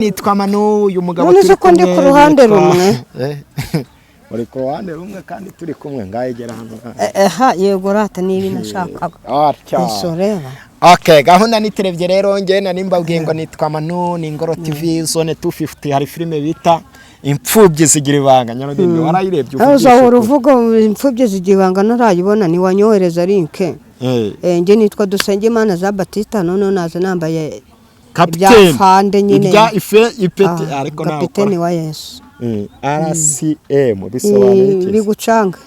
Nitwa Manu, uyu mugabo None turi se ko ndi kumwe ku ruhande yitwa- rumwe? Uri ku ruhande rumwe kandi turi kumwe, ngayegera hano. Aha, yego rata, ni ibi nashakaga. Atya. Ese ureba? Okay, gahunda ni terebye rero. Njye nari mbabwiye ngo nitwa Manu, ni Ingoro TV, Zone 250. Hari filime bita Imfubyi Zigira Ibanga. Nyarudindi, warayirebye? Aho Uvugisha uzahora ukuri. Uvuga Imfubyi Zigira Ibanga, ntarayibona, ntiwanyohereza link. Njye nitwa Dusengimana za Batista, noneho naza nambaye Kapiteni. ibya fande nyine. Ibya ife ipeti. Ah, ariko nawe kapiteni ukora wa Yesu. RCM bisobanuye iki? Bigucanga.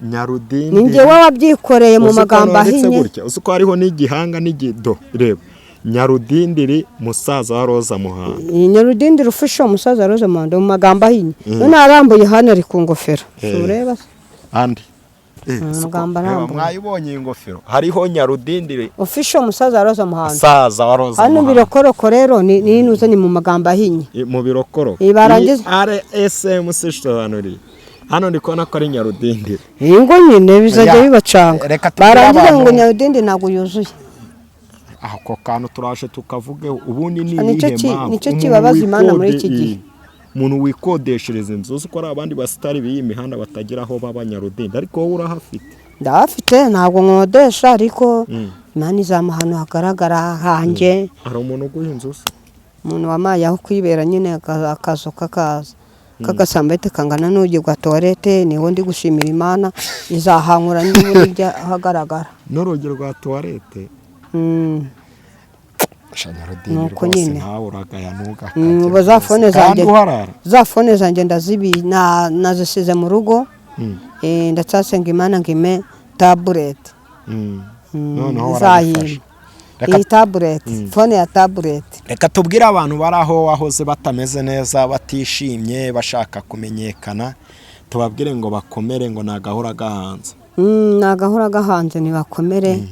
Nyarudindi. Ni njye wabyikoreye mu Uzi ko magambo nanditse ahinnye. gutya, uzi ko hariho n'igihanga n'igido? Reba, Nyarudindiri, musaza wa Roza Muhando. Iyi Nyarudindi rufisha umusaza Rose Muhando mu magambo ahinnye, none arambuye hano, ari ku ngofero. Si ureba se? Andi Amagambo Reba, arambuye. Mwayibonye iyi ngofero hariho Nyarudindiri Ufisha umusaza Roza Muhando. Musaza wa Roza Hano Muhando. Birokoroko rero ni inuze, ni mu magambo ahinnye. Mu birokoro. Barangiza- RSM sobanuriye hano, ndi kubona ko ari Nyarudindiri. Iyi ngo nyine bizajya Ya, bibacanga. reka tubwire Barangiza abantu- ngo Nyarudindi ntabwo yuzuye. Ako kantu turaje tukavugeho. Ubundi ni Nicyo iyihe mpamvu nicyo umuntu kibabaza Imana muri iki gihe. Umuntu wikodeshereza inzu, uzi ko ari abandi basitari b'iyi mihanda batagira aho baba, Nyarudindi, ariko wowe urahafite? Ndahafite, ntabwo nkodesha, ariko Imana izampa ahantu hagaragara hanjye. Hari umuntu uguha inzu se? Umuntu wamaye aho kwibera nyine, akazu kakaza k'agasambete kangana n'urugi rwa toilette, niho ndi gushimira Imana, izahankura n'ubundi ijya ahagaragara. N'urugi rwa toilette? Mm. Nyarudindi, Nuko rwose nyine. nawe uragaya, ntugakabye Ubu za rwose. phone Kandi zanjye uharara. Za phone zanjye ndazibi nazisize mu rugo. Ndacyasenga Imana ngo ime tablet. Noneho warabifashe. Izayimpa iyi tablet, phone ya tablet. Reka tubwire abantu bari aho wahoze batameze neza, batishimye, bashaka kumenyekana, tubabwire ngo bakomere, ngo ni agahora gahanze. Ni agahora gahanze, ntibakomere.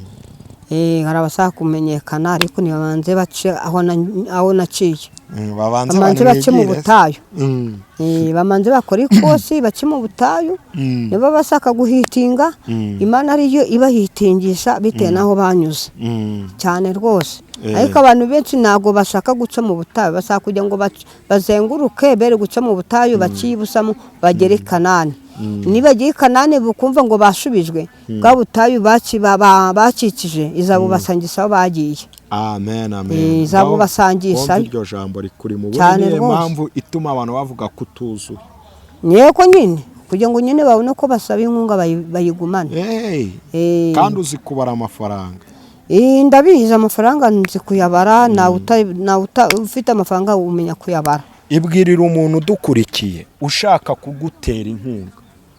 Hari abashaka kumenyekana, ariko ntibabanze bace aho naciye. Babanze Bamanze bace mu banigire. butayu. Bamanze bakore ikosi, bace mu butayu. Niba bashaka guhitinga, Imana ariyo ibahitingisha bitewe n'aho banyuze. Cyane rwose. Ariko abantu benshi ntabwo bashaka guca mu butayu, bashaka kugira ngo bazenguruke, bere guca mu butayu, baciye ibusamo bagere i Kanani. Nibagiye i Kanani bukumva ngo bashubijwe, bwa butayu bakikije izabubasangisha aho bagiye. Amen, amen. Izabubasangisha. Wumva iryo jambo rikuri mu Cyane niyo rwose. mpamvu ituma abantu bavuga ko utuzuye. Yego nyine, kugira ngo nyine babone ko basaba inkunga bayigumane. Hey, kandi uzi kubara amafaranga. Ndabizi, amafaranga nzi kuyabara, ntawe ufite amafaranga umenya kuyabara. Ibwirira umuntu udukurikiye ushaka kugutera inkunga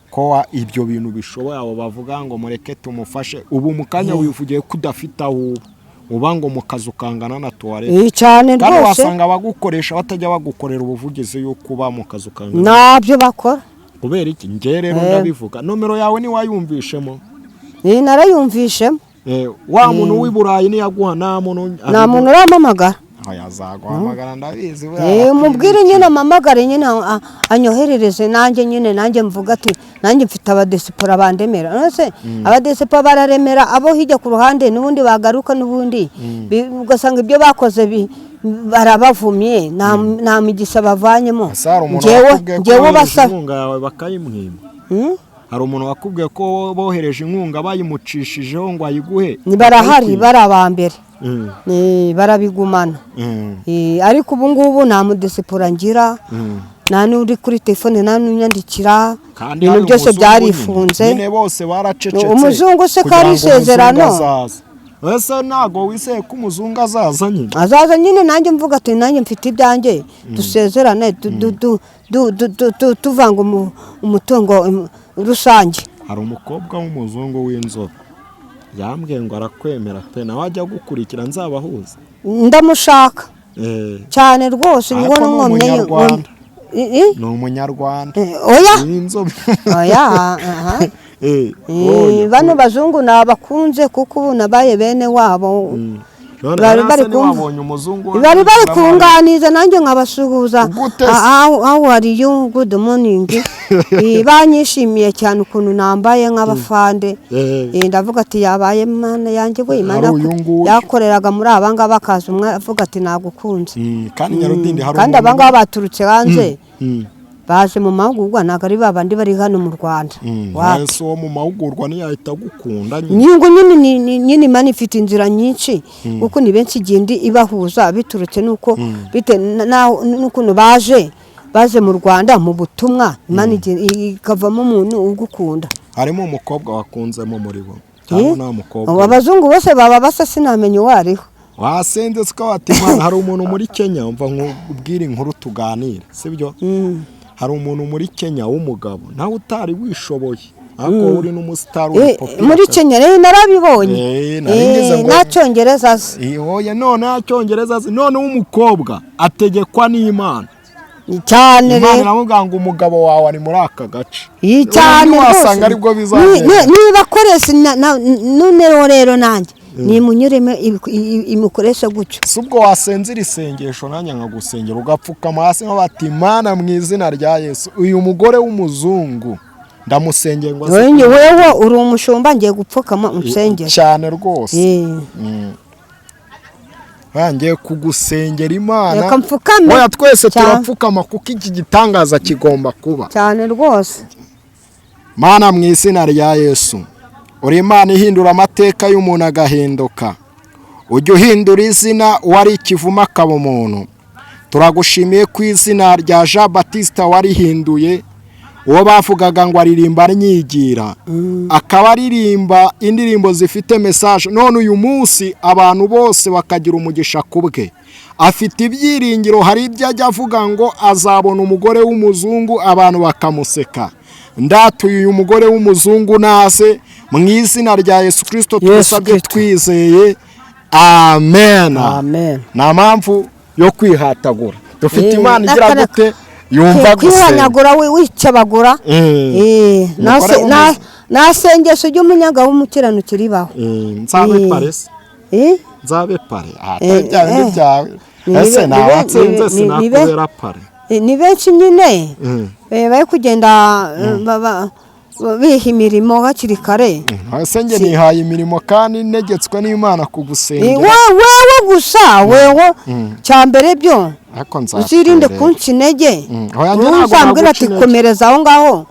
ko ibyo bintu bishoboye, abo bavuga ngo mureke tumufashe. Ubu mu kanya wivugiye ko udafite aho uba, uba ngo mu kazu kangana na toilette. Cyane Kandi rwose. wasanga abagukoresha batajya bagukorera ubuvugizi y'uko uba mu kazu kangana. Ntabyo bakora. Kubera iki? Njye rero ndabivuga, nomero yawe ntiwayumvishemo? Narayumvishemo. Wa muntu w'i Burayi niyaguha, nta muntu Nta muntu urampamagara. Azaguhamagara, ndabizi. Mubwire nyine amamagare nyine, anyoherereze nanjye nyine, nanjye mvuga ati nanjye mfite abadesipora bandemera. None se abadesipora bararemera abo hirya ku ruhande, n'ubundi bagaruka n'ubundi ugasanga ibyo bakoze barabavumye, nta migisha bavanyemo. Ese hari umuntu Njyewe wakubwiye ko njyewe wohereje basa inkunga yawe bakayimwima? Hmm? Hari umuntu wakubwiye ko bohereje inkunga bayimucishijeho ngo ayiguhe, Ni barahari. bakayikwiba? Bari aba mbere. Barabigumana. Ariko ubu ngubu nta mudesipora ngira, nta n'uri kuri telefone, nta n'unyandikira. Kandi Ibintu hari byose umuzungu. byarifunze. Nyine bose baracecetse Umuzungu se ko kugira ari ngo umuzungu isezerano? azaze. Ese ntabwo wizeye ko umuzungu azaza nyine? Azaza nyine, nanjye mvuga ati nanjye mfite ibyanjye, dusezerane tuvanga umutungo rusange. Hari umukobwa w'umuzungu w'inzobe yambwiye ngo arakwemera pe, nawe ajya gukurikira, nzabahuza. Ndamushaka cyane rwose. Ariko Ngo ni nkomye. umunyarwanda. Ni umunyarwanda. Oya. W'inzobe. Oya, aha. Oya. Bano bazungu nabakunze kuko ubu nabaye bene wabo. None Bari bari se kumva ntiwabonye umuzungu bari bari kunganiza, nanjye nkabasuhuza. Gute se? How are you? Good morning. Banyishimiye cyane ukuntu nambaye nk'abafande. Ndavuga ati yabaye Mana yanjye we, Imana Ari uyu nguyu. yakoreraga muri aba ngaba, akaza umwe avuga ati nagukunze. Kandi Nyarudindi hari Kandi umuntu aba ngaba baturutse hanze, baje mu mahugurwa, ntabwo ari ba bandi bari hano mu Rwanda. Wapi. Ese uwo mu mahugurwa ntiyahita agukunda nyine? Nyungu nyine nyine Imana ifite inzira nyinshi, kuko ni benshi igenda ibahuza biturutse n'uko bite n'ukuntu baje mu Rwanda mu butumwa, Imana ikavamo umuntu ugukunda. Harimo umukobwa wakunzemo muri bo cyangwa nta mukobwa? Abo abazungu bose baba basa, sinamenya uwo ariho. Wasenze siko wati Imana, hari umuntu muri Kenya, umva nkubwire inkuru tuganira, sibyo? Hari umuntu muri Kenya w'umugabo nawe utari wishoboye, ariko wowe uri n'umusitari, uri popular. Muri Kenya rero narabibonye. Nari ngize ngo Nta cyongereza azi. Oya, none nta cyongereza azi, none w'umukobwa ategekwa n'Imana. Cyane. Imana Rero iramubwira ngo umugabo wawe ari muri aka gace. Iyi cyane Ubu rwose. wasanga aribwo bizagenda. Niba akoresha noneho rero nanjye nimunyuremo imukoreshe gutyo. Si ubwo wasenze iri sengesho, nanjye nkagusengera, ugapfukama hasi nka bati: "Imana, mu izina rya Yesu, uyu mugore w'umuzungu ndamusengera ngo aze." Wewe uri umushumba, ngiye gupfukama unsengere. Cyane rwose. Ngiye kugusengera Imana. Reka mfukame. Oya, twese Cyane. turapfukama kuko iki gitangaza kigomba kuba. Cyane rwose. Mana, mu izina rya Yesu, uri Imana ihindura amateka y'umuntu agahinduka, ujya uhindura izina uwari ikivume akaba umuntu. Turagushimiye ku izina rya Jean Batista warihinduye, uwo bavugaga ngo aririmba anyigira, akaba aririmba indirimbo zifite message, none uyu munsi abantu bose bakagira umugisha ku bwe. Afite ibyiringiro, hari ibyo ajya avuga ngo azabona umugore w'umuzungu, abantu bakamuseka. Ndatuye uyu mugore w'umuzungu naze mu izina rya Yesu Kirisito. Yesu Tubisabye Kristo. twizeye, amen. Amen. Nta mpamvu yo kwihatagura, dufite Imana igira gute yumva gusenga. Kwihanagura wicabagura. Umugore Nasengesho ry'umunyaga w'umukiranutsi ribaho. Nzabe pare se? Nzabe pare atari bya bindi byawe ese nawatsinze sinakubera pare? Ni benshi nyine bari kugenda biha imirimo hakiri kare. Ese njye nihaye imirimo kandi ntegetswe n'Imana kugusengera? Wewe gusa, wewe cya mbere byo Ariko uzirinde nzakwereka. kunca intege. Oya, njye ntabwo Uzambwira naguca ati intege. komereza aho ngaho,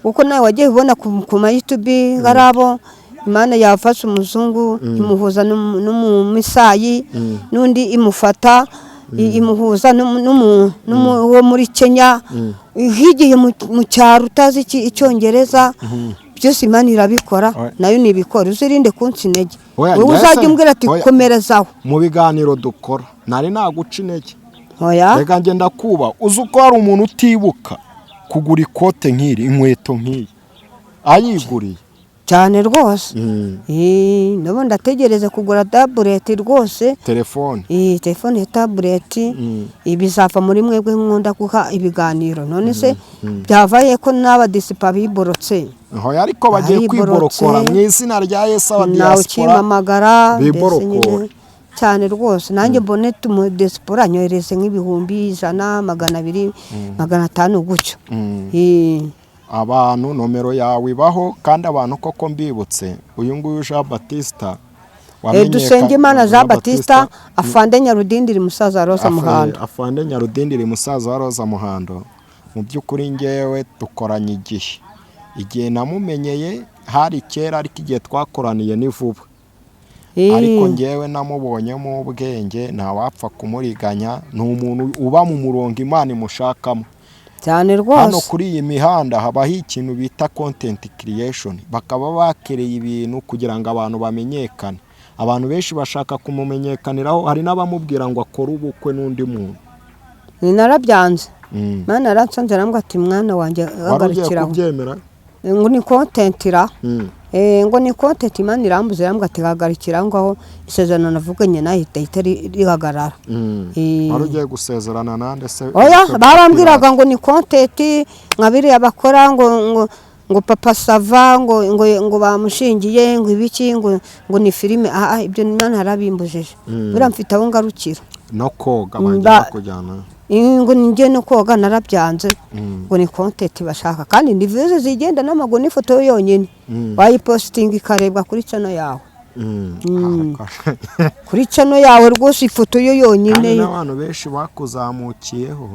kuko nawe wagiye ubona ku ma YouTube hari abo Imana yafashe umuzungu imuhuza n'umumisayi, n'undi imufata imuhuza wo muri Kenya, higiye mu cyaro utazi icyongereza. Byose Imana irabikora. Oya. Nayo nibikora, uzirinde kunca intege. Oya, Wowe njye uzajya umbwira ati oya. komerezaho. Mu biganiro dukora nari naguca intege? Oya. Reka ngenda kuba uzi uko hari umuntu utibuka kugura ikote nk'iri, inkweto nk'iyi ayiguriye. Cyane rwose. Nabo ndategereza kugura tablet rwose. Telefone. Iyi telefone ya tablet bizava muri mwebwe nkunda guha ibiganiro. None se byavaye ko n'abadisipa biborotse? Hoya, ariko bagiye Bariborotse. kwiborokora mu izina rya Yesu. Nawe Abadiyasipora ukimpamagara mbese biborokore. nyine cyane rwose, nanjye mbone tumudesipora nyohereze nk'ibihumbi 100, 200, 500 gutyo. Abantu nomero yawe ibaho, kandi abantu koko mbibutse uyu nguyu Jean Batista Dusengimana Jean Batista, afande Nyarudindiri, musaza wa Rosa Muhando. Afande Nyarudindiri, musaza wa Roza Muhando. Mu by'ukuri ngewe dukoranye igihe namumenyeye hari kera, ariko igihe twakoraniye ni vuba. Ariko ngewe namubonyemo ubwenge, ntawapfa kumuriganya, ni umuntu uba mu murongo Imana imushakamo. Cyane Hano rwose. kuri iyi mihanda habaho ikintu bita content creation, bakaba bakereye ibintu kugira ngo abantu bamenyekane. Abantu benshi bashaka kumumenyekaniraho, hari n'abamubwira ngo akore ubukwe n'undi muntu. Ni narabyanze. Mm. Mwana yaransanze arambwira ati mwana wanjye, Wari ugiye hagarikiraho. kubyemera? Ngo ni content ra. Ngo ni content. Imana irambuze, irambwira ati hagarikira aho ngaho, isezerano navuganye nawe ihita rihagarara. Wari ugiye gusezerana nande se? Oya, barambwiraga ngo ni content nka biriya bakora ngo Ngo Papa Sava ngo bamushingiye, ngo ibiki, ngo ni filime. Aha ibyo Imana yarabimbujije. Buriya mfite aho ngarukira. No koga bajya bakujyana? Ngo njye no koga narabyanze, ngo ni content bashaka, kandi ni views zigenda n'amaguru n'ifoto yonyine wayipositinga ikarebwa kuri channel yawe. Kuri channel yawe rwose, ifoto yo yonyine. Kandi n'abantu benshi bakuzamukiyeho.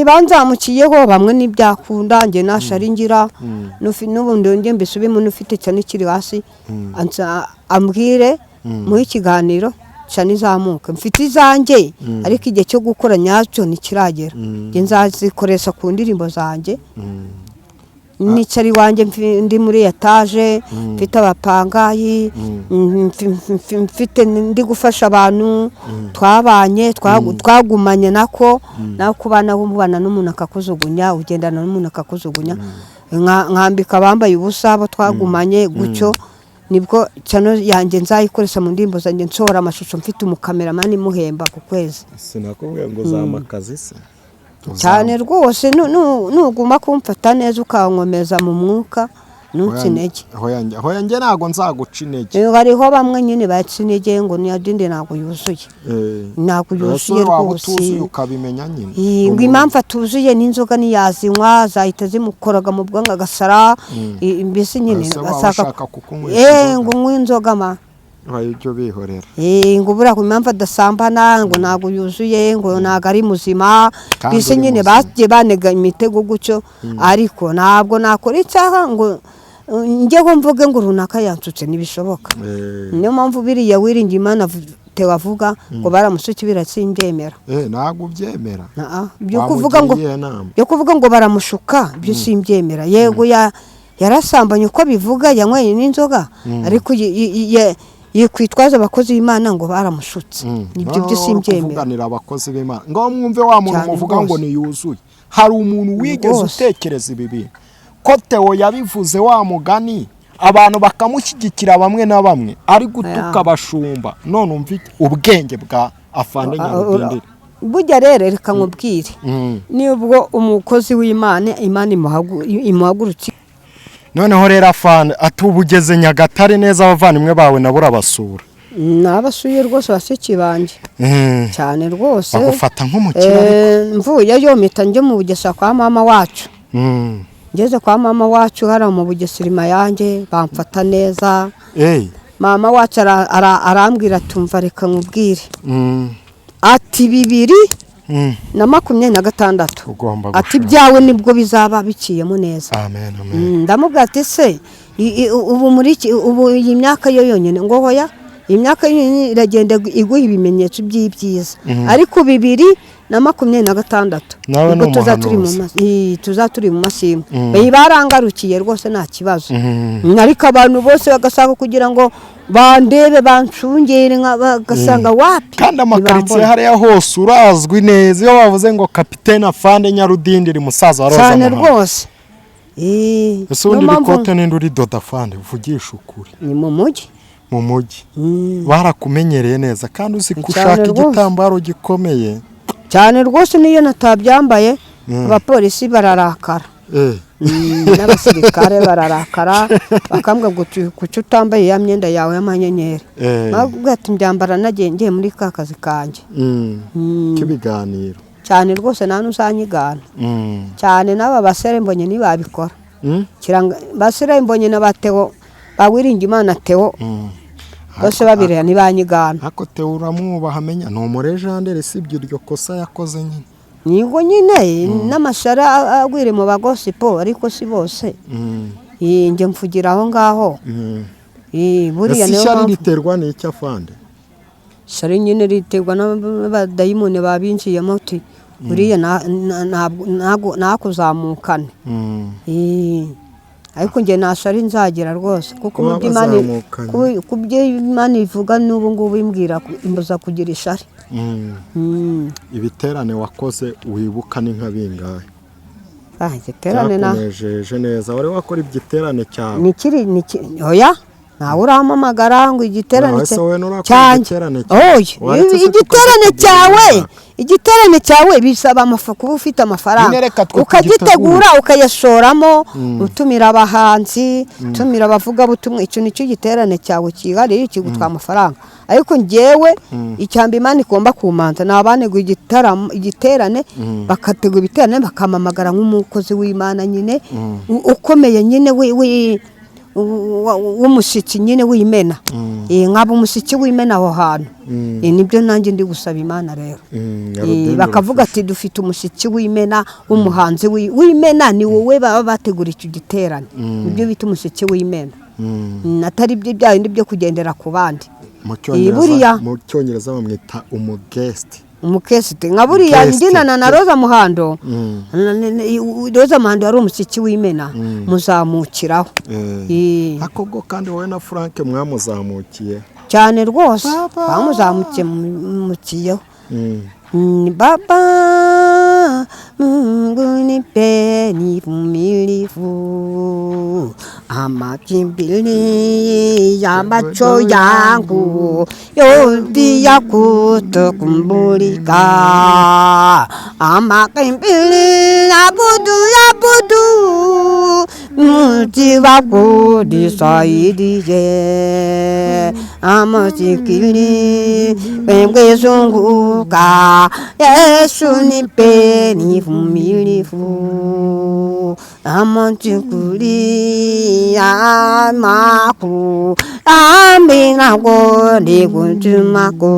Banzamukiyeho bamwe ntibyakunda. Njye nashari ngira n'ubundi njye mbisubimo, n'ufite channel ikiri hasi ambwire muhe ikiganiro, channel izamuke. Mfite izanjye, ariko igihe cyo gukora nyacyo ntikiragera. Njye nzazikoresha ku ndirimbo zanjye. Nicara iwanjye, ndi muri etaje, mfite abapangayi, mfite ndi gufasha abantu twabanye, twagumanye nako nawe kubana, mubana n'umuntu akakujugunya, ugendana n'umuntu akakujugunya. Nkambika abambaye ubusa abo twagumanye gutyo, nibwo channel yanjye nzayikoresha mu ndirimbo zanjye, nsohora amashusho, mfite umukameramani muhemba ku kwezi. Sinakubwiye ngo uzampa akazi se? Cyane rwose, nuguma kumfata neza, ukankomeza mu mwuka, ntunce intege. Hoya, njye ntabwo nzaguca intege. Hariho bamwe nyine baca intege ngo niyadinde ntabwo yuzuye. Ntabwo yuzuye. Ese waba rwose. utuzuye ukabimenya nyine. Ngo impamvu atuzuye n'inzoga ntiyazinywa, zahita zimukoraga mu bwonko agasara. Mbese nyine Ese waba bashaka ushaka kukunywesha inzoga? Ngo unywe inzoga ma. Hoya, ibyo bihorera. Ngo buriya ku impamvu adasambana, ngo ntabwo yuzuye, ngo ntabwo ari muzima. Kandi Mbese uri nyine muzima. bagiye banega imitego gutyo, ariko ntabwo nakora icyaha ngo njyeho mvuge ngo runaka yansutse, ntibishoboka. Niyo mpamvu biriya wiringiye Imana Theo avuga ngo baramusuke birasimbyemera. Ntabwo ubyemera? Byo kuvuga ngo Wamugira iyihe nama? Byo kuvuga ngo baramushuka byo simbyemera. Yego, yarasambanye uko bivuga, yanyweye n'inzoga, ariko yikwitwaza abakozi b'Imana ngo baramushutse, ibyo byo Noneho uri simbyemera. kuvuganira abakozi b'Imana ngo mwumve wa muntu Cyane muvuga ngo rwose. niyuzuye. Hari umuntu wigeze Rwose. utekereza ibi bintu ko Theo yabivuze wa mugani, abantu bakamushyigikira bamwe na bamwe, ari gutuka abashumba? None umva ubwenge bwa afande Nyarudindiri. Burya rero reka nkubwire, nubwo umukozi w'Imana, Imana imuhagurutse. Noneho rero afande ati ubu ugeze Nyagatare neza, abavandimwe bawe nabo urabasura? Nabasuye rwose, bashiki banjye, cyane rwose. Bagufata nk'umukire ariko. Mvuyeyo mpita njya mu Bugesera kwa mama wacu. Ngeze kwa mama wacu hariya mu Bugesera Imayange, bamfata neza. Mama wacu arambwira ati: "Umva, reka nkubwire," ati: "bibiri na 26," Ugomba ati, gushaka. "Ibyawe nibwo bizaba biciyemo neza." Amen, amen. Ndamubwira ati: "Se ubu muri iki, ubu iyi myaka yo yonyine?" Ngo: "Hoya, iyi myaka yonyine iragenda iguha ibimenyetso by'ibyiza, ariko 2026 Nawe ni nibwo tuzaba turi mu umuhanuzi. Tuzaba turi mu mashimwe." Barangarukiye rwose, nta kibazo. Ariko abantu bose bagasanga kugira ngo bandebe, bancungere, bagasanga wapi. Kandi amakaritsiye ntibambona. Hariya hose urazwi neza, iyo bavuze ngo kapitene afande Nyarudindiri, musaza wa Roza Cyane Muhando. rwose. Ese ubundi Niyo iri mpamvu kote ninde uridoda, afande? Uvugisha ukuri. Ni mu mujyi. Mu mujyi barakumenyereye neza, kandi uzi ko Cyane ushaka rwose. igitambaro gikomeye. Cyane rwose, niyo natabyambaye abapolisi bararakara. N'abasirikare bararakara, bakambwira ngo: "Kuki utambaye ya myenda yawe y'amanyenyeri?" Bakubwira ati: "Mbyambara nagiye ngiye muri ka kazi kanjye." K'ibiganiro. Cyane rwose, nta n'uzanyigana. Cyane, n'aba basore mbonye ntibabikora. Basore mbonye na ba Theo, ba Wiringimana Theo, bose babireba ntibanyigana. Ariko Theo uramwubaha, amenya ni umulegendary, sibye iryo kosa yakoze nyine. Nigo nyine n'amashara agwire mu bagosipo, ariko si bose. Njye mvugira aho ngaho. Buriya Ese niyo ishyari mpamvu riterwa n'icyo, afande? Ishyari nyine riterwa n'abadayimoni babinjiyemo, uti buriya ntakuzamukane. Ariko njye nta shari nzagira rwose, kuko Kuba mu byo Imana bazamukanye. ku byo Imana ivuga n'ubu ngubu imbwira imbuza kugira ishari. Ibiterane wakoze wibuka ni nka bingahe? Ah, igiterane na Byakunejeje neza, wari wakora igiterane cyawe? Ni kiri ni oya. Ntawe urampamagara ngo igiterane Nawe se wowe nturakora cyanjye. igiterane cyawe? Oya, Waretse se igiterane tukagitegura cyawe, runaka. igiterane cyawe bisaba kuba ufite amafaranga, Nyine reka twe ukagitegura, ukayashoramo, utumira abahanzi, utumira abavugabutumwa. Icyo nicyo giterane cyawe cyihariye kigutwara amafaranga. Ariko njyewe icyamba Imana igomba kumanza ni abaneguye igitaramo, igiterane, bakategura ibiterane, bakamamagara nk'umukozi w'Imana nyine ukomeye nyine w'umushyitsi nyine w'imena. Nkaba umushyitsi w'imena aho hantu. Nibyo nanjye ndi gusaba Imana rero. Nyarudindi Bakavuga ati dufite umushyitsi w'imena, w'umuhanzi w'imena, ni wowe baba bategura icyo giterane, nibyo bita umushyitsi w'imena. Atari byo bya bindi byo kugendera ku bandi. Mu Cyongereza, Buriya mu Cyongereza bamwita umuguest. Umuguest, nka buriya Guest. ndinana na Roza Muhando. Roza Muhando yari umushyitsi w'imena, muzamukiraho. Ariko bwo kandi wowe na Frank mwamuzamukiye. Cyane rwose. Baba. Bamuzamukiyeho. Baba Mungu nipe uvumilivu, amakimbilio ya macho yangu yote ya kutokumbulika, amakimbilio abudu abudu mti wako nisaidie, amasikili pembezunguka, Yesu nipe uvumilivu, amatikuli amaku ambinako ndikutumako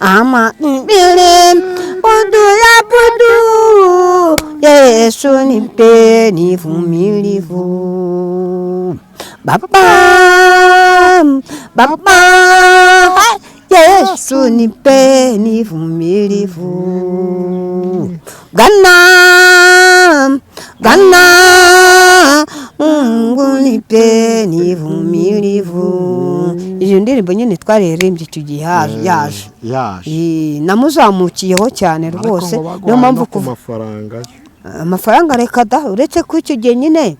ama mbili budu ya budu, Yesu nipe uvumilivu, Baba, Baba, Yesu nipe uvumilivu, Bwana, Bwana Mungu nipe uvumilivu. Iyo ndirimbo nyine twaririmbye icyo gihe yaje. Yaje. Namuzamukiyeho cyane Ariko rwose. ngo baguhaye Niyo mpamvu no ku kuva mafaranga ye. Amafaranga reka da, uretse ko icyo gihe nyine,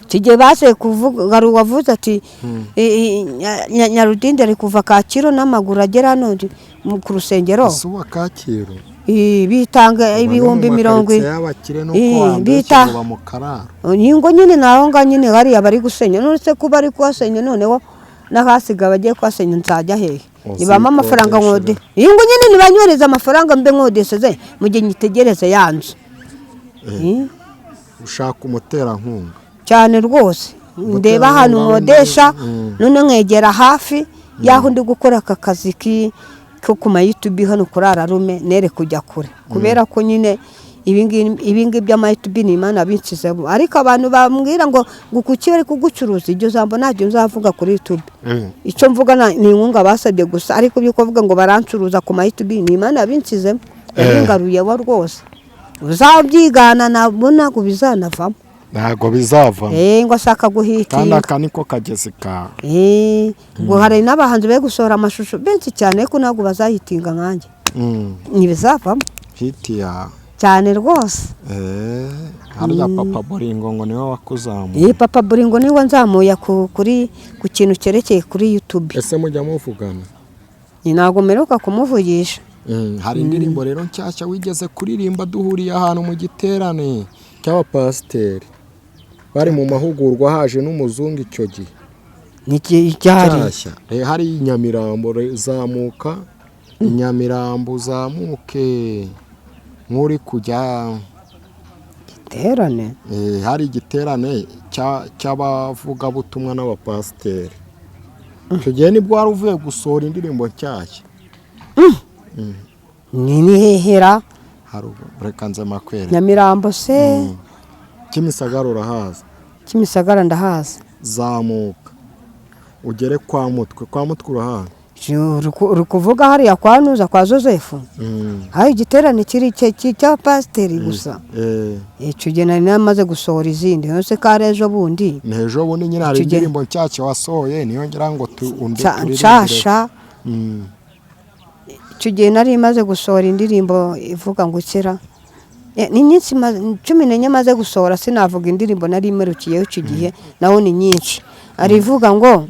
icyo gihe baje kuvuga, hari uwavuze ati Nyarudindi ari kuva Kacyiru n'amaguru agera hano ku rusengero. Ese uwa Kacyiru? Bitanga 40,000. Y'abakire nuko wambeshya ngo bamu kararo. Ingo nyine naho ngaho nyine hariya bari gusenya, none ko bari kuhasenya, noneho n'ahasigaye bagiye kuhasenya, nzajya hehe? Nibampa amafaranga nkode ingo nyine, nibanyohereza amafaranga mbe nkodeseze mu gihe nyitegereze ya nzu. Ushaka umuterankunga. Cyane rwose, ndeba ahantu nkodesha, none nkegera hafi y'aho ndi gukora aka kazi ko ku ma YouTube hano kuri Ararume, nere kujya kure, kubera ko nyine ibingibi by'ama YouTube ni Imana binsizemo. Ariko abantu bambwira ngo kuki bari kugucuruza, iryo jambo ntabyo nzavuga kuri YouTube. Icyo mvuga ni inkunga basabye gusa, ariko ibyo kuvuga ngo barancuruza ku ma YouTube, ni Imana yabinsizemo, yabingaruyeho rwose. Uzabyigana nabwo ntabwo bizanavamo. Ntabwo bizavamo. Ngo ashaka Kandi guhitinga. Aka niko kagezi kawe. Ubwo hari n'abahanzi bari gusohora amashusho benshi cyane, ariko ntabwo bazahitinga nkanjye. Ntibizavamo. Hit yawe. Cyane rwose. Harya Papa Boringo ngo niwe wakuzamuye? Iyi Papa Buringo niwe nzamuye ku kintu cyerekeye kuri YouTube. Ese mujya muvugana? Ntabwo mperuka kumuvugisha. Hari indirimbo rero nshyashya wigeze kuririmba duhuriye ahantu mu giterane cy'abapasiteri bari mu mahugurwa, haje n'umuzungu icyo gihe. Ni icyari? Nshyashya. Hari i Nyamirambo, zamuka i Nyamirambo, uzamuke nk'uri kujya Giterane? Hari igiterane cy'abavugabutumwa n'abapasiteri. Icyo gihe nibwo wari uvuye gusohora indirimbo nshyashya. Ni hehera? Reka nze makwere. Nyamirambo se? Kimisagara urahaza? Kimisagara ndahaza. Zamuka ugere kwa Mutwe, kwa Mutwe urahaza? Uri kuvuga hariya kwa Nuza, kwa Joseph? Hari igiterane kiri cy'abapasiteri gusa. Icyo gihe nari namaze gusohora izindi, none ko ari ejo bundi. Ni ejo bundi nyine, hari Icyo gihe indirimbo nshyashya wasohoye, niyo ngira ngo undi turirimbire. Nshasha? Icyo gihe nari maze gusohora indirimbo ivuga ngo ukira. Ni nyinshi, 14 maze gusohora. Sinavuga indirimbo nari imerukiyeho icyo gihe, naho ni nyinshi. Arivuga ngo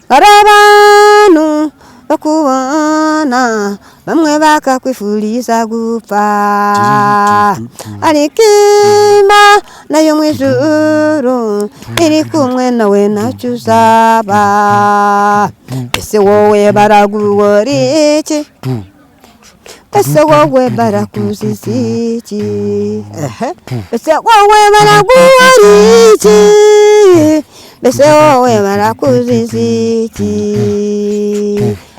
hari abantu bakubona, bamwe bakakwifuriza gupfa, ariko Imana yo mu ijuru iri kumwe nawe, ntacyo uzaba. Ese wowe baraguhora iki? Ese wowe barakuziza iki? Ehe. Ese wowe baraguhora iki? Mbese wowe barakuziza iki?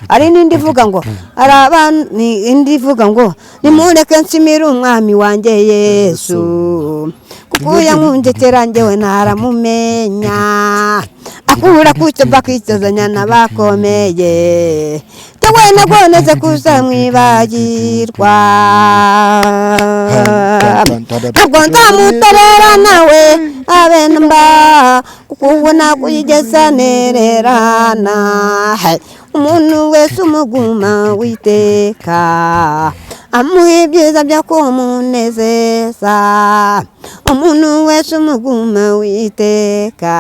Hari n'indi ivuga ngo, hari abantu, ni indi ivuga ngo: "Nimureke nshimire Umwami wanjye Yesu, kuko yankunze kera njyewe ntaramumenya, akura ku cyo bakicazanya n'abakomeye, njyewe nabonetse kuzamwibagirwa, ntabwo nzamuterera nawe abe namba, kuko ubu ntabwo yigeze anererana. Umuntu wese umuguma witeka amuha ibyiza byo kumunezeza. Umuntu wese umuguma witeka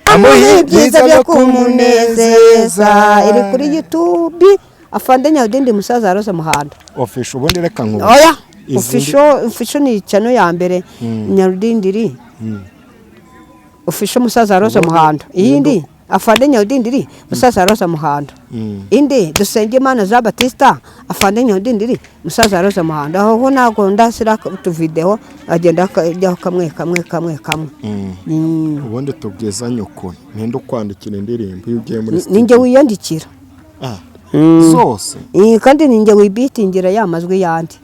amuha ibyiza byo kumunezeza." Iri kuri YouTube, Afande Nyarudindi Musaza Rose Muhando. Official. Ubundi reka nkubu Oya. Izindi- Official ni channel ya mbere, Nyarudindiri Official Musaza Rose Muhando. Iyindi Afande Nyarudindiri Musaza Rose Muhando. Indi Dusengimana Jean Batista, Afande Nyarudindiri Musaza Rose Muhando. Aho ho ntabwo ndashyira utuvideho, agenda akajyaho kamwe kamwe kamwe kamwe. Ubundi tubwizanye ukuri, ninde ukwandikira indirimbo iyo ugiye muri Ninjye wiyandikira. Ah, zose? Kandi ninjye wibitingira ya majwi yandi.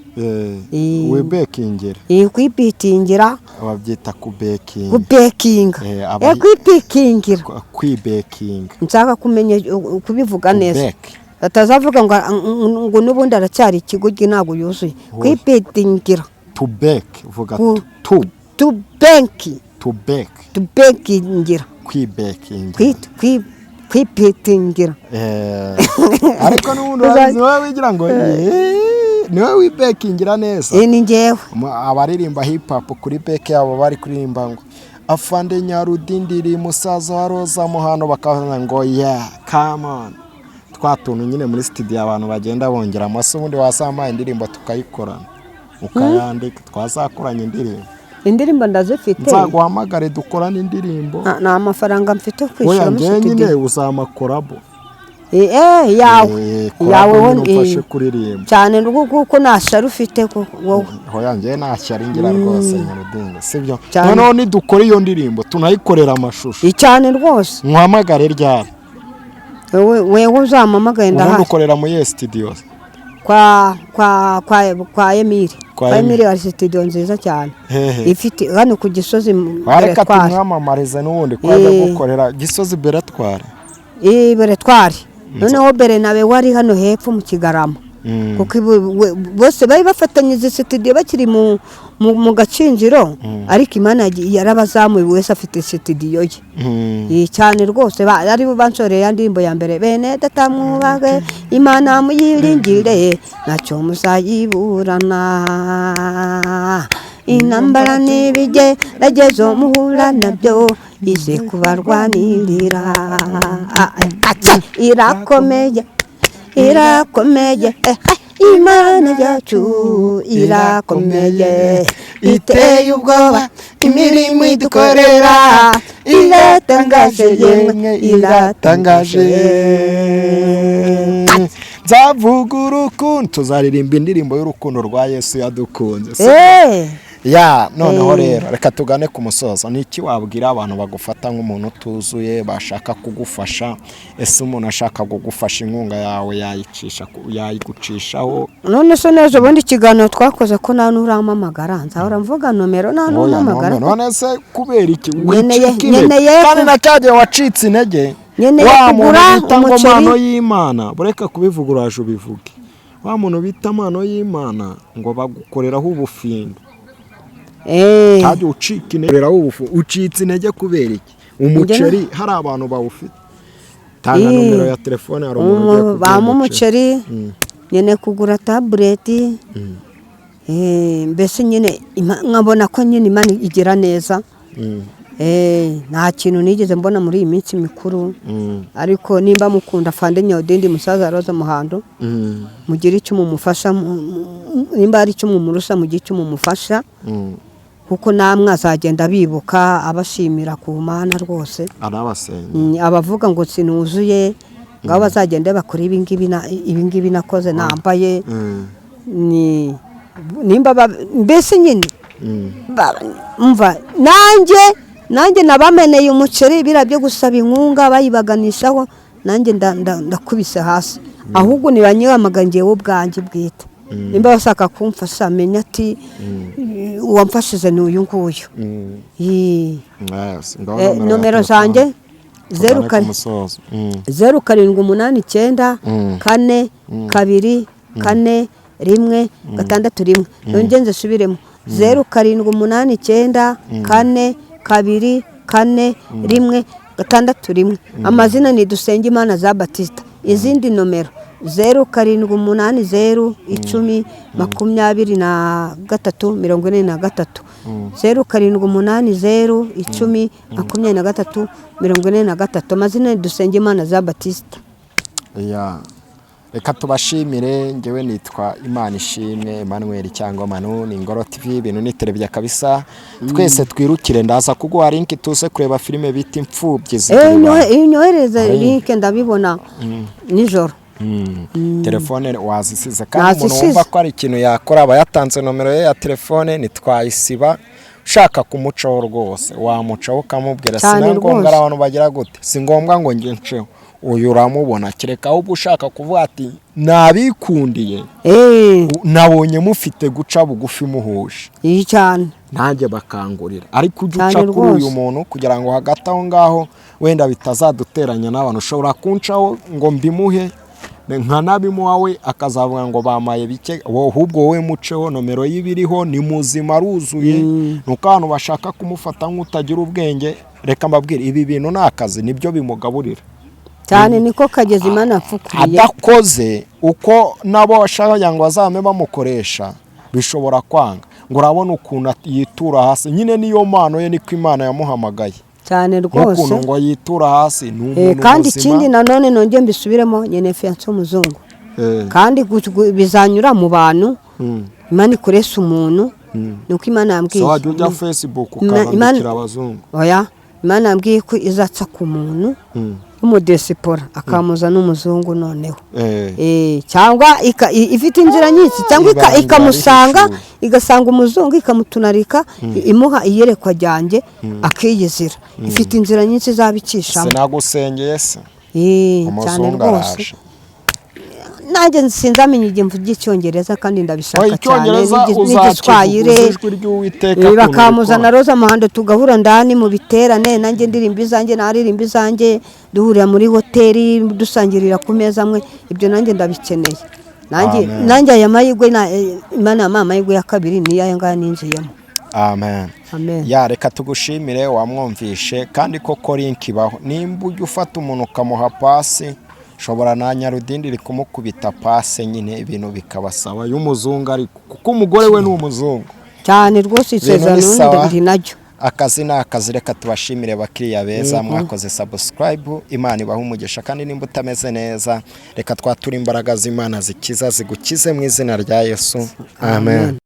Wibekingira? Kwibitingira. Babyita kubekinga. Kubekinga. Kwibikingira. Kwibekinga. Nshaka kumenya kubivuga neza. Kubek. Batazavuga ngo n'ubundi aracyari ikigoryi, ntabwo yuzuye. Kwibitingira. To bake, vuga. To. To benki. To bake. Tubekingira. Kwibekingira. Kwibitingira. Ariko n'ubundi urabizi, wowe wigira ngo niwe wibekingira neza. Ni njyewe. Abaririmba hip hop kuri beke yabo bari kuririmba ngo Afande Nyarudindiri Musaza wa Roza Muhando, bakavuga ngo "Yeah, come on", twa tuntu nyine muri studio abantu bagenda bongera amase. Ubundi wazampaye indirimbo tukayikorana, ukayandika, twazakoranye indirimbo? Indirimbo ndazifite. Nzaguhamagare dukorane indirimbo. Nta mafaranga mfite Oya. kwishyura muri Njyewe nyine studio. uzama collabo. Yawe. Yawe. Collabo Wo nyine umfashe kuririmba. Cyane kuko nta shyari ufite wowe. Hoya, njyewe nta shyari ngira rwose, Nyarudinga, sibyo? Cyane. Noneho nidukora iyo ndirimbo tunayikorera amashusho. Cyane rwose. Nkuhamagare ryari? Wewe uzampamagaye. Ubundi Ndahari. ukorera muri iyo studio? Kwa Emile. Kwa Kwa Emile. Emile hari studio nziza cyane. Hehe? Ifite hano ku Gisozi mu Wareka Beretwari. tumwamamarize n'ubundi ko ajya gukorera Gisozi Beretwari. Beretwari. Noneho Berenabe wari hano hepfo mu Kigarama, kuko bose bari bafatanyije studio bakiri mu Gakinjiro, ariko Imana yarabazamuye, buri wese afite studio ye. Cyane rwose, ari bo banshoreye ya ndirimbo ya mbere: "Bene data mwubage Imana, muyiringire, ntacyo muzayiburana. Intambara n'ibigeragezo muhura nabyo, ize kubarwanirira. Irakomeye, irakomeye, Imana yacu irakomeye, iteye ubwoba, imirimo idukorera iratangaje, yemwe iratangaje." Nzavuga urukundo, tuzaririmba indirimbo y'urukundo rwa Yesu yadukunze. Ya, noneho rero reka tugane ku musozo. Ni iki wabwira abantu bagufata nk'umuntu utuzuye, bashaka kugufasha? Ese umuntu ashaka kugufasha, inkunga yawe yayicisha yayigucishaho? None se neza ubundi ikiganiro twakoze ko nta n'urampamagara, nzahora mvuga nomero nta Oya, n'umpamagara? None se kubera iki Nkeneye wicika intege? Kandi na cyagihe wacitse intege. Nkeneye Wa muntu kugura bita ngo umuceri. mpano y'Imana, bureka kubivuga, uraje ubivuge. Wa muntu bita mpano y'Imana ngo bagukoreraho ubufindo. Ntajya ucika intege ubufu. Ucitse intege kubera iki? Umuceri hari abantu bawufite. Tanga nomero ya telefone, hari umuntu ugiye kuguha Bampa umuceri. umuceri. Nkeneye kugura tablet. Mbese nyine nkabona ko nyine Imana igira neza. Nta kintu nigeze mbona muri iyi minsi mikuru, ariko nimba mukunda Fande Nyawudindi, musaza Roza Muhando, mugire icyo mumufasha, nimba hari icyo mumurusha, mugire icyo mumufasha, kuko namwe azagenda abibuka, abashimira ku Mana rwose. Arabasenga. Abavuga ngo sinuzuye, ngaho bazagende bakora ibingibi ibingibi nakoze nambaye. Ni nimba mbese nyine umva, nanjye nabameneye umuceri, biriya byo gusaba inkunga bayibaganishaho, nanjye ndakubise hasi. Ahubwo ntibanyamagana, njyewe ubwanjye bwite, nimba bashaka kumfasha, menya ati uwamfashije ni uyu nguyu. Yee. Yes, ngaho nomero ya zanjye telefone. Zeru Tugane ku kane musozo. 0789 4 2 4 1 6 1. Nongere nzisubiremo: 0789 4 2 4 1 6 1. Amazina ni Dusengimana za Batista. Izindi nomero: 0780 10 23 43, 0780 10 23 43. Amazina ni Dusengimana za Batista. Ya. Reka tubashimire. Ngewe nitwa Imana Ishimwe Emmanuel cyangwa Manu, ni Ingoro TV, ibintu ni televiziyo kabisa. Twese twirukire, ndaza kuguha link tuze kureba filime bita Imfubyi zigira ibanga. Iyo unyohereza Ari. link ndabibona nijoro. Telefone wazisize, kandi umuntu Nazisize. wumva ko ari ikintu yakora aba yatanze nomero ye ya telefone, ntitwayisiba. Ushaka kumucaho rwose wamucaho ukamubwira. Si Cyane na ngombwa rwose. ari abantu bagira gute, si ngombwa ngo njye nceho uyu uramubona, kereka ahubwo ushaka kuvuga ati nabikundiye, nabonye mufite guca bugufi muhuje, Iyi cyane. nanjye bakangurira, ariko ujya Cyane uca kuri uyu rwose. muntu kugira ngo hagati aho ngaho wenda bitazaduteranya n'abantu. Ushobora kuncaho ngo mbimuhe, nkanabimuha, we akazavuga ngo bamaye bike. Ahubwo wowe muceho, nomero y'ibiriho, ni muzima, aruzuye. Ni uko abantu bashaka kumufata nk'utagira ubwenge. Reka mbabwire, ibi bintu ni akazi, nibyo bimugaburira. Cyane, niko kagezi Imana yapfukuriye. Adakoze uko nabo bashaka kugira ngo bazame bamukoresha, bishobora kwanga. Ngo urabona ukuntu yitura hasi nyine, niyo mpano ye, niko Imana yamuhamagaye. Cyane rwose. N'ukuntu ngo yitura hasi, ni umuntu Kandi muzima. ikindi nanone nongeye mbisubiremo, nyene fiancé w'umuzungu, kandi bizanyura mu bantu. Imana ikoresha umuntu, ni uko Imana yambwiye. So wajya ujya Facebook ukabandikira abazungu? Oya, Imana yambwiye ko izaca ku muntu w'umudesipora, akamuza n'umuzungu noneho. Cyangwa ifite inzira nyinshi, cyangwa Ibanga ikamusanga, rihishuwe. igasanga umuzungu, ikamutunarika, imuha iyerekwa ryanjye, akiyizira. Ifite inzira nyinshi izabicishamo. Sinagusengeye se? Cyane Umuzungu rwose. araje. Nanjye sinzamenya igihe mvuga Icyongereza, kandi ndabishaka Oya, cyane. Icyongereza N'igiswahili. uzakivuga ijwi ry'Uwiteka ukuntu Bakamuzana rikora. Roza Muhando, tugahura ndani mu biterane, nanjye ndirimba izanjye, naririmba izanjye, duhurira muri hoteli, dusangirira ku meza amwe. Ibyo nanjye ndabikeneye nanjye. Amen. Nanjye aya mahirwe Imana yampaye amahirwe ya kabiri, niyo aya ngaya ninjiyemo. Amen. Amen. Ya, reka tugushimire, wamwumvishe. Kandi koko link ibaho, nimba ujya ufata umuntu ukamuha pasi, ushobora na Nyarudindi kumukubita pase nyine, ibintu bikabasaba y'umuzungu, ariko kuko umugore we ni umuzungu. Cyane rwose. Ibintu Isezerano ni sawa. ndi naryo. Akazi ni akazi. Reka tubashimire bakiriya beza mwakoze subscribe, Imana ibahe umugisha. Kandi nimba utameze neza, reka twature imbaraga z'Imana zikiza zigukize mu izina rya Yesu, amen.